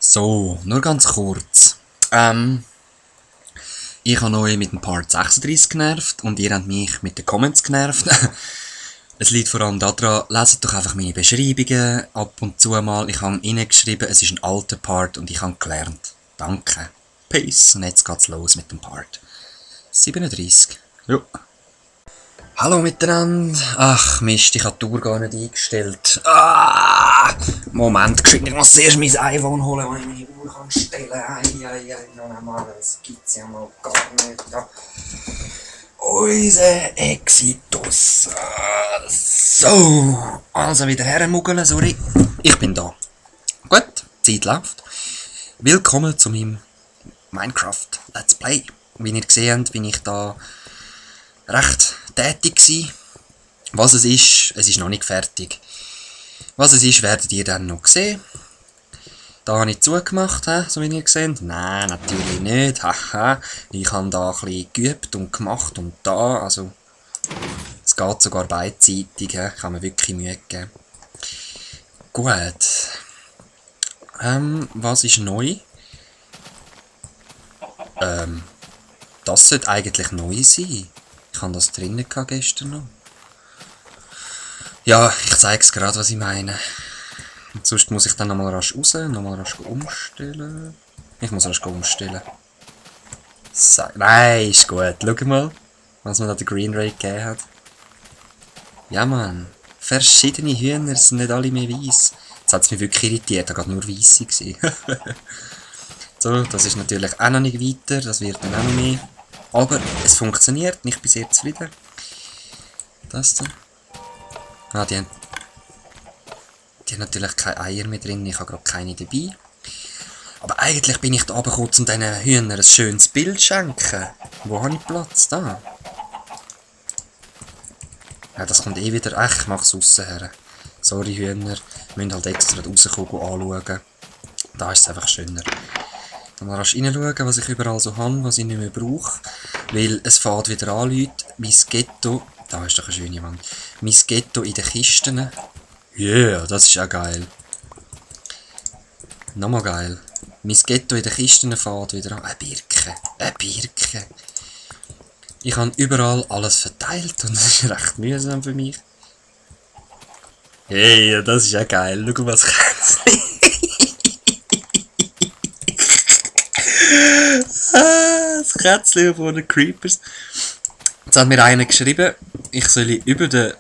So, nur ganz kurz. Ich habe euch mit dem Part 36 genervt und ihr habt mich mit den Comments genervt. Es liegt vor allem daran, leset doch einfach meine Beschreibungen ab und zu mal. Ich habe reingeschrieben, es ist ein alter Part und ich habe gelernt. Danke. Peace. Und jetzt geht's los mit dem Part 37. Jo. Hallo miteinander. Ach Mist, ich habe die Uhr gar nicht eingestellt. Moment, ich muss zuerst mein iPhone holen, wo ich meine Uhr kann stellen kann. Mann, das gibt's ja mal gar nicht. Ja. Unser Exitus. So, also wieder hermuggeln, sorry. Ich bin da. Gut, die Zeit läuft. Willkommen zu meinem Minecraft Let's Play. Wie ihr gesehen habt, bin ich da recht tätig gewesen. Was es ist noch nicht fertig. Was es ist, werdet ihr dann noch sehen. Da habe ich zugemacht, so wie ihr seht. Nein, natürlich nicht. Haha. Ich habe da ein bisschen geübt und gemacht und da. Also, es geht sogar beidseitig. Ich habe mir wirklich Mühe gegeben. Gut. Was ist neu? Das sollte eigentlich neu sein. Ich habe das drinnen gehabt gestern noch. Ja, ich zeige es gerade, was ich meine. Und sonst muss ich dann nochmal rasch raus, nochmal rasch umstellen. Ich muss rasch umstellen. So, nein, ist gut. Schau mal, was mir da der Green Ray gegeben hat. Ja, Mann. Verschiedene Hühner, sind nicht alle mehr weiss. Jetzt hat es mich wirklich irritiert, da gerade nur weisse gewesen. So, das ist natürlich auch noch nicht weiter, das wird dann auch noch mehr. Aber es funktioniert, ich bin sehr zufrieden. Das da. Die haben natürlich keine Eier mehr drin, ich habe gerade keine dabei. Aber eigentlich bin ich da gekommen, um diesen Hühnern ein schönes Bild zu schenken. Wo habe ich Platz? Da. Ja, das kommt eh wieder. Ach, ich mache es aussen her. Sorry Hühner, müssen halt extra rauskommen anschauen. Da ist es einfach schöner. Dann mal rasch reinschauen, was ich überall so habe, was ich nicht mehr brauche. Weil es fährt wieder an, Leute. Mein Ghetto. Da ist doch eine schöne Wand. Mein Ghetto in den Kisten. Yeah, das ist auch geil. Nochmal geil. Mein Ghetto in den Kisten fährt wieder an. Eine Birke. Eine Birke. Ich habe überall alles verteilt und das ist recht mühsam für mich. Hey, das ist auch geil. Schau was Kätzchen. Das Kätzchen von den Creepers. Jetzt hat mir einer geschrieben, ich soll über den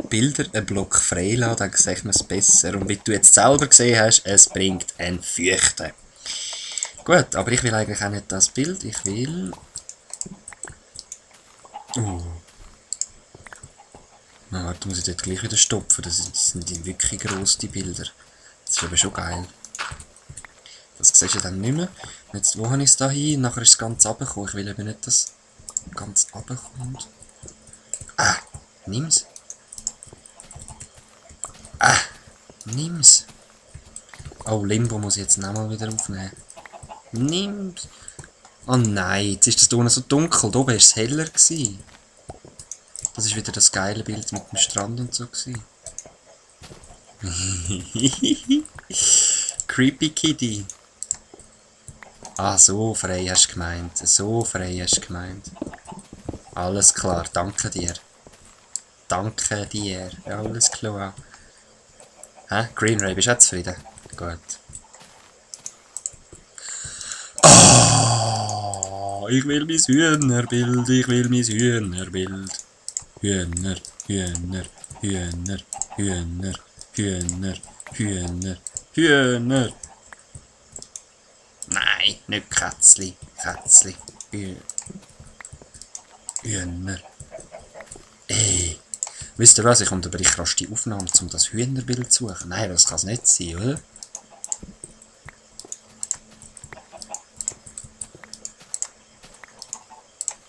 Bildern einen Block freilassen, dann sagt man es besser. Und wie du jetzt selber gesehen hast, es bringt ein Fürchten. Gut, aber ich will eigentlich auch nicht das Bild, ich will... Na, warte, muss ich dort gleich wieder stopfen, das sind wirklich gross, die Bilder. Das ist aber schon geil. Das siehst du dann nicht mehr. Jetzt, wo habe ich es da hin? Nachher ist es ganz runtergekommen. Ich will eben nicht, dass es ganz runterkommt. Nimm's. Nimm's. Oh, Limbo muss ich jetzt nochmal wieder aufnehmen. Nimm's. Oh nein, jetzt ist das da unten so dunkel. Da oben war es heller gewesen. Das ist wieder das geile Bild mit dem Strand und so gewesen. Creepy Kitty. So frei hast du gemeint. So frei hast du gemeint. Alles klar, danke dir. Danke dir. Alles klar. Green Ray, bist du auch zufrieden? Gut. Ich will mein Hühnerbild, ich will mein Hühnerbild. Hühner, Hühner, Hühner, Hühner, Hühner, Hühner, Hühner. Nein, nicht Kätzli, Kätzli. Hühner. Ey. Wisst ihr was, ich unterbreche rasch die Aufnahme, um das Hühnerbild zu suchen. Nein, das kann es nicht sein, oder?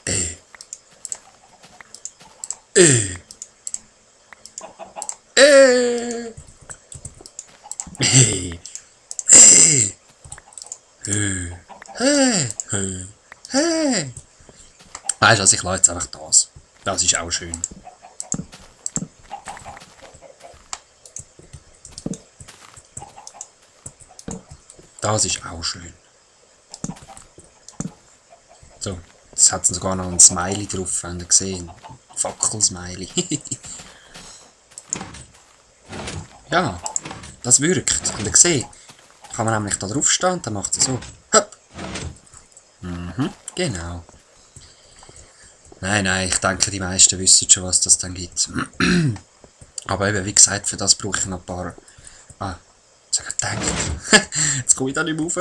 Ey. Ey. Ey. Hey. Hey. Hey. Hey. Hey. Hey. Weißt du was, ich lasse jetzt einfach das. Das ist auch schön. Das ist auch schön. So, jetzt hat sogar noch ein Smiley drauf, habt ihr gesehen? Fackelsmiley. Ja, das wirkt. Habt ihr gesehen? Kann man nämlich da drauf stehen und dann macht es so. Hopp. Mhm, genau. Nein, ich denke, die meisten wissen schon, was das dann gibt. Aber eben, wie gesagt, für das brauche ich noch ein paar... Ah, jetzt habe ich gedacht. Jetzt komme ich da nicht mehr rauf.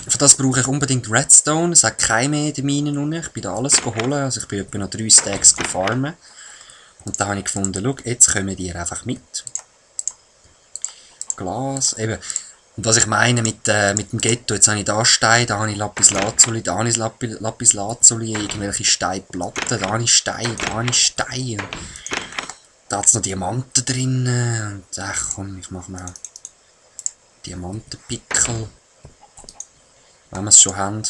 Für das brauche ich unbedingt Redstone. Es hat keine mehr in den Minen unten. Ich bin da alles geholt. Also ich bin etwa noch 3 Stacks farmen. Und da habe ich gefunden, schau, jetzt kommen die einfach mit. Glas, eben. Und was ich meine mit dem Ghetto, jetzt habe ich da Stein, da habe ich Lapislazuli, da habe ich Lapislazuli, irgendwelche Steinplatten, da habe ich Stein, da habe ich Stein. Da hat es noch Diamanten drin. Und ach komm, ich mache mal Diamantenpickel. Wenn wir es schon haben.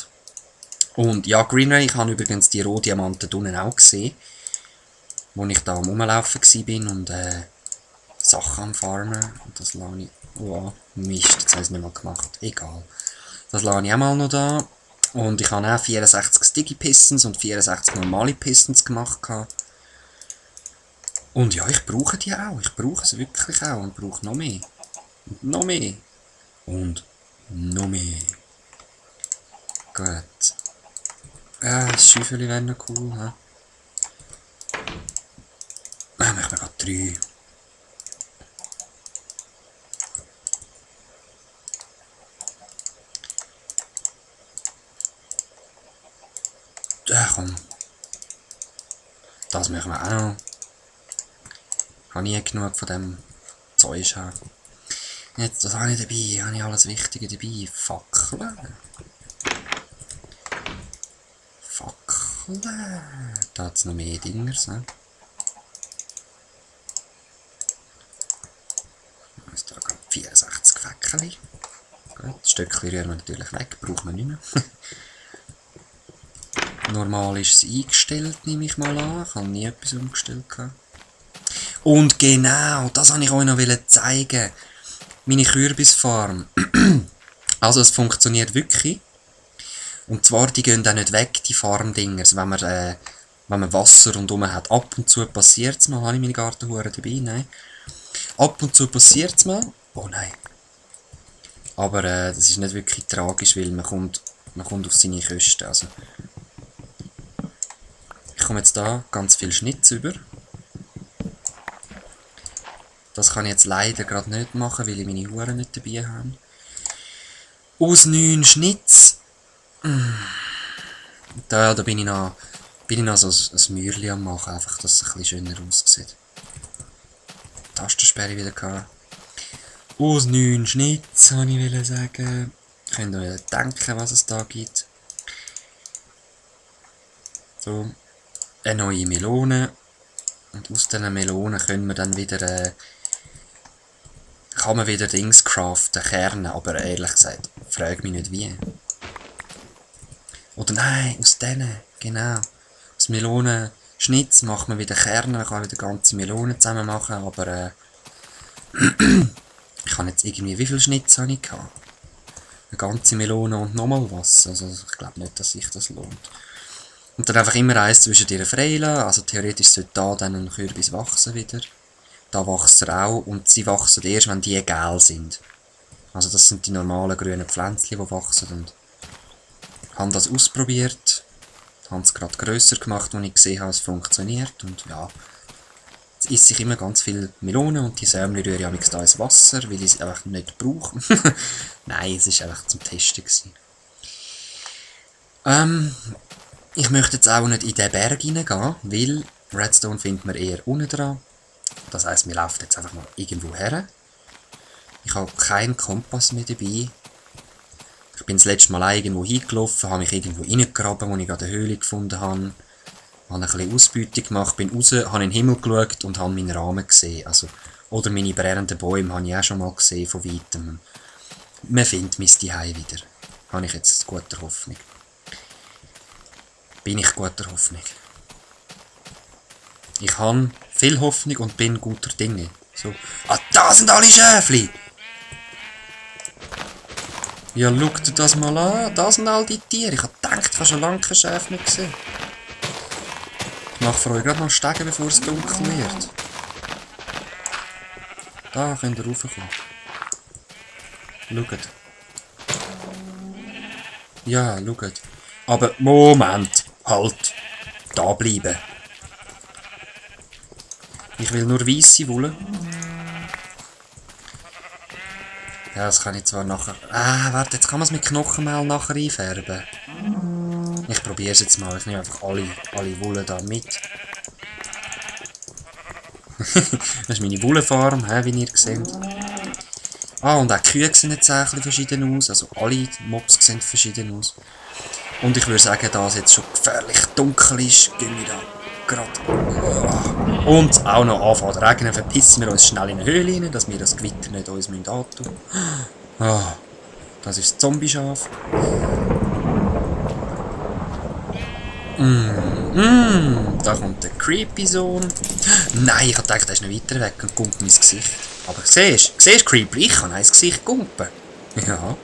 Und ja, Greenray, ich habe übrigens die Rohdiamanten unten auch gesehen. Wo ich da am Rumlaufen war und Sachen am Farmen. Und das lasse ich... Oh, Mist, jetzt habe ich es nicht mal gemacht. Egal. Das lasse ich auch mal noch da. Und ich habe auch 64 Sticky Pistons und 64 normale Pistons gemacht. Und ja, ich brauche die auch. Ich brauche sie wirklich auch. Und brauche noch mehr. Und noch mehr. Und noch mehr. Gut. Ja, das Schäufeli wäre noch cool. He? Machen wir gerade 3. Ja, komm. Das machen wir auch noch. Ich habe nie genug von dem Zeug. Jetzt, was habe ich dabei? Habe ich alles Wichtige dabei? Fackeln. Fackeln. Da hat es noch mehr Dingers. Ne? Ist da gerade 64 Fackeln. Gut, das Stückchen rühren wir natürlich weg. Brauchen wir nicht mehr. Normal ist es eingestellt, nehme ich mal an. Ich habe nie etwas umgestellt. Und genau, das wollte ich euch noch zeigen. Meine Kürbisfarm. Also es funktioniert wirklich. Und zwar, die gehen auch nicht weg, die Farmdingers, wenn man Wasser rundherum hat. Ab und zu passiert es mal. Habe ich meine Gartenhure dabei? Nein. Ab und zu passiert es mal. Oh nein. Aber das ist nicht wirklich tragisch, weil man kommt auf seine Kosten. Also, ich komme jetzt da ganz viel Schnitz über. Das kann ich jetzt leider gerade nicht machen, weil ich meine Huren nicht dabei habe. Aus 9 Schnitz. Da bin ich noch so ein Mäuerchen am machen, einfach, dass es ein bisschen schöner aussieht. Tastensperre wieder gehabt. Aus 9 Schnitz, wollte ich sagen. Könnt ihr euch denken, was es da gibt. So. Eine neue Melone. Und aus diesen Melonen können wir dann wieder, kann man wieder Dings craften, Kerne, aber ehrlich gesagt, frage mich nicht wie. Oder nein, aus denen, genau. Aus Melonenschnitz macht man wieder Kerne, man kann wieder ganze Melonen zusammen machen, aber ich habe jetzt irgendwie, wie viel Schnitz habe ich gehabt? Eine ganze Melone und nochmal was, also ich glaube nicht, dass sich das lohnt. Und dann einfach immer eins zwischen dir freilassen, also theoretisch sollte da dann ein Kürbis wachsen wieder. Da wächst er auch und sie wachsen erst, wenn die gel sind. Also das sind die normalen grünen Pflänzchen, die wachsen und habe das ausprobiert, habe es gerade grösser gemacht, als ich gesehen habe, es funktioniert und ja, jetzt esse ich immer ganz viel Melonen und die Sämli rühre ich da ins Wasser, weil ich sie einfach nicht brauche. Nein, es war einfach zum Testen gewesen. Ich möchte jetzt auch nicht in den Berg hineingehen, weil Redstone findet man eher unten dran. Das heisst, wir laufen jetzt einfach mal irgendwo her. Ich habe keinen Kompass mehr dabei. Ich bin das letzte Mal irgendwo hingelaufen, habe mich irgendwo reingegraben, wo ich gerade eine Höhle gefunden habe. Habe ein bisschen Ausbeute gemacht, bin raus, habe in den Himmel geschaut und habe meinen Rahmen gesehen. Also, oder meine brennenden Bäume habe ich auch schon mal gesehen von weitem. Man findet mein Zuhause wieder. Habe ich jetzt guter Hoffnung. Bin ich guter Hoffnung. Ich habe viel Hoffnung und bin guter Dinge. So. Ah, da sind alle Schäfli! Ja, schau dir das mal an. Das sind all die Tiere. Ich hab gedacht, ich habe schon lange kein Schäf mehr gesehen. Ich mache für euch gerade noch Stegen, bevor es dunkel wird. Da könnt ihr raufkommen. Schaut. Ja, schaut. Aber, Moment. Halt. Da bleiben. Ich will nur weisse Wolle. Ja, das kann ich zwar nachher... Ah, warte, jetzt kann man es mit Knochenmehl nachher einfärben. Ich probiere es jetzt mal. Ich nehme einfach alle Wolle da mit. Das ist meine Wollenfarm, wie ihr seht. Ah, und auch die Kühe sehen jetzt auch ein bisschen verschieden aus. Also alle Mobs sehen verschieden aus. Und ich würde sagen, da es jetzt schon gefährlich dunkel ist, gehen wir da gerade. Und auch noch anfangen zu regnen, verpissen wir uns schnell in eine Höhle rein, dass wir das Gewitter nicht uns antun müssen. Ah, das ist das Zombie-Schaf. Da kommt der Creepy-Sohn. Nein, ich hab gedacht, der ist nicht weiter weg und kommt mein Gesicht. Aber siehst du, Creepy, ich kann ein Gesicht kumpen. Ja,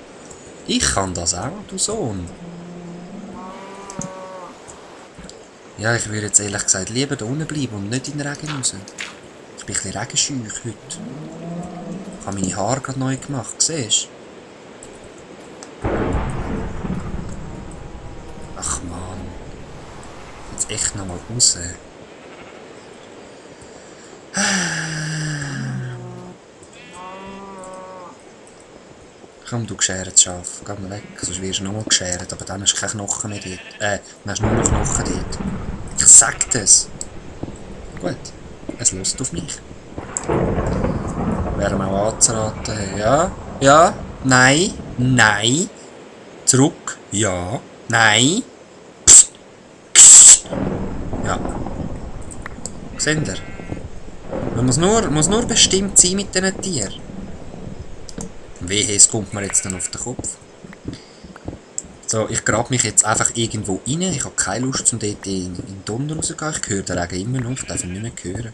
ich kann das auch, du Sohn. Ja, ich würde jetzt ehrlich gesagt lieber da unten bleiben und nicht in den Regen raus. Ich bin ein bisschen regenscheu heute. Ich habe meine Haare gerade neu gemacht, siehst du? Ach man. Jetzt echt nochmal raus. Komm, du geschärt Schaf. Geh mal weg, sonst wirst du nochmal geschärt. Aber dann hast du keine Knochen mehr dort. Dann hast du nur noch Knochen dort. Ich sag das. Gut, es lust auf mich. Wäre mal anzuraten. Ja, ja, nein, nein. Zurück, ja, nein. Psst, psst. Ja. Seht ihr? Man muss nur bestimmt sein mit diesen Tieren. Wehe, es kommt mir jetzt dann auf den Kopf. So, ich grabe mich jetzt einfach irgendwo rein. Ich habe keine Lust, um dort in den Donner rauszugehen. Ich höre den Regen immer noch. Ich darf ihn nicht mehr hören.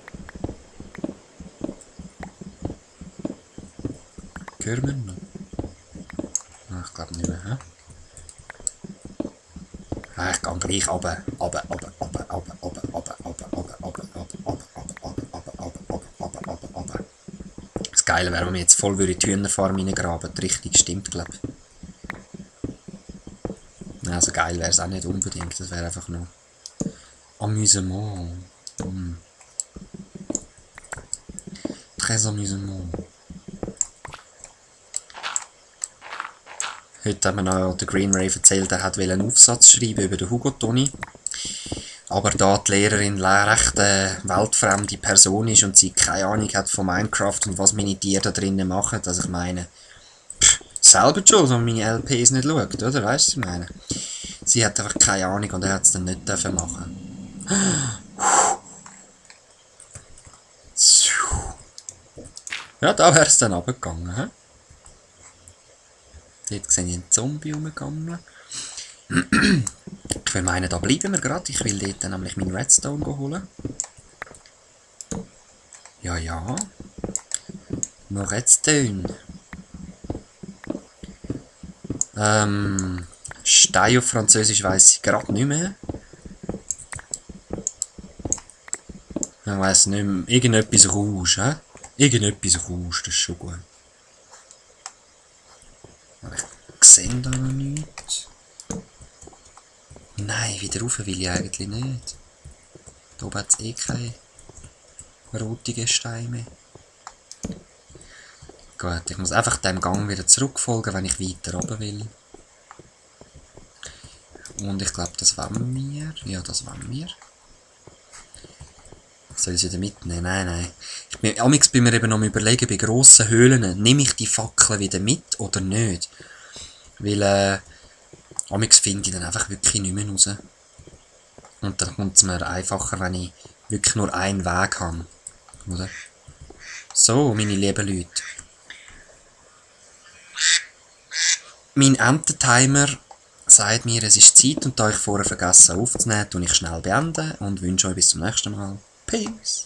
Hören wir ihn noch? Ah, ich glaube nicht mehr. He? Ah, ich gehe gleich runter. Das Geile wäre, wenn wir jetzt voll in die Hühnerfarm reingraben. Die Richtung stimmt, glaube ich. Also geil wäre es auch nicht unbedingt. Das wäre einfach nur Amüsement. Très Amüsement. Heute hat mir noch der Green Ray erzählt, er wollte einen Aufsatz schreiben über den Hugo Toni. Aber da die Lehrerin recht weltfremde Person ist und sie keine Ahnung hat von Minecraft und was meine Tiere da drinnen machen, also ich meine, selber schon, wenn man meine LPs nicht schaut, oder? Weißt du, was ich meine? Sie hat einfach keine Ahnung und er hat es dann nicht dürfen machen. Ja, da wäre es dann runtergegangen. He? Dort sehe ich einen Zombie rumgammeln. Ich will meinen, da bleiben wir gerade. Ich will dort nämlich meinen Redstone holen. Ja, ja. Noch Redstone. Stein auf Französisch weiss ich gerade nicht mehr. Ich weiss nicht mehr. Irgendetwas Rouge, hä? Irgendetwas Rouge, das ist schon gut. Aber ich sehe da noch nichts. Nein, wieder rauf will ich eigentlich nicht. Da oben hat es eh keine rotigen Steine mehr. Gut, ich muss einfach dem Gang wieder zurückfolgen, wenn ich weiter runter will. Und ich glaube, das wollen wir. Ja, das wollen wir. Soll ich sie wieder mitnehmen? Nein, nein. Amigs bin mir eben noch am Überlegen, bei grossen Höhlen, nehme ich die Fackeln wieder mit oder nicht? Weil, amigs finde ich dann einfach wirklich nicht mehr raus. Und dann kommt es mir einfacher, wenn ich wirklich nur einen Weg habe. Oder? So, meine lieben Leute. Mein Ententimer sagt mir, es ist Zeit, und da ich vorher vergessen aufzunehmen, tue ich schnell beenden und wünsche euch bis zum nächsten Mal. Peace!